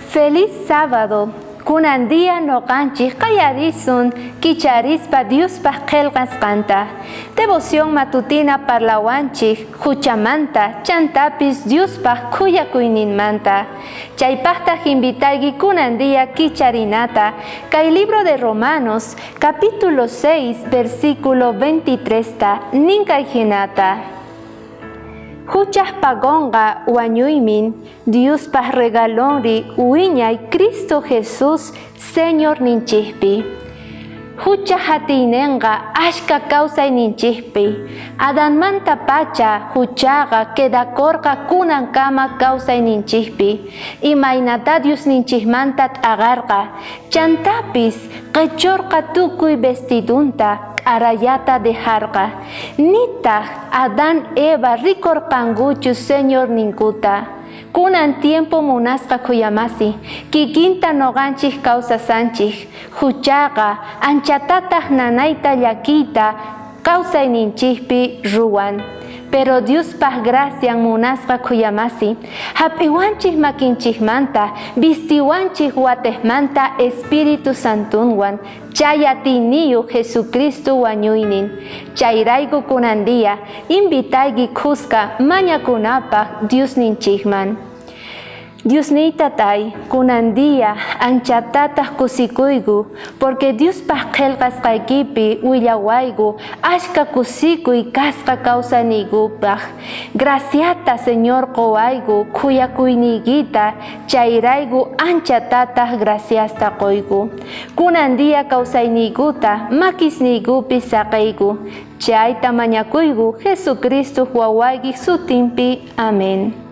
Feliz sábado! Kunan día noqanchik qallarisun kicharispa Diospaj qhelqasqanta. Devoción matutina parlawanchik huchamanta, chantapis Diospaj khuyakuyninmanta. Chaypajtaj invitayki kunan día kicharinata kay libro de Romanos, capítulo 6, versículo 23 ta nin kay jinata: Huchaj pagonqa wañuymin, Diospaj regalonri wiñay Cristo Jesús Señorninchikpi. Hucha hatiynenqa ashka kawsayninchikpi. Adanmanta pacha huchaqa quedakorqa kunankama kawsayninchikpi. Imaynata Diosninchikmanta t'aqarqa, chantapis qechorqa tukuy vestidunta k'arayata dejarqa. Nitaj Adán Eva rikorqankuchu Señorninkuta. Kunan tiempo munasqa khuyamasi, kikinta noqanchik kawsasanchik, huchaqa anchatataj nanayta llakiyta kawsayninchikpi ruwan. Pero Diospaj gracian munasqa khuyamasi, hap'iwanchik makinchikmanta, vistiwanchik watejmanta Espíritu Santunwan, chay atiyniyuq Jesucristo wañuynin. Chayrayku kunan día, invitayki khuska mañakunapaj Diosninchikman. Diosniy Tatay, kunan día anchatataj kusikuyku, porque Diospaj qhelqasqaykipi willawayku ashka kusikuy kasqa kawsaniykupaj. Graciata Señor qowayku khuyakuyniykita, chayrayku anchatataj graciasta qoyku. Kunan día kawsayniykuta makisniykupi saqeyku. Chayta mañakuyku Jesucristo wawayki sutinpi. Amén.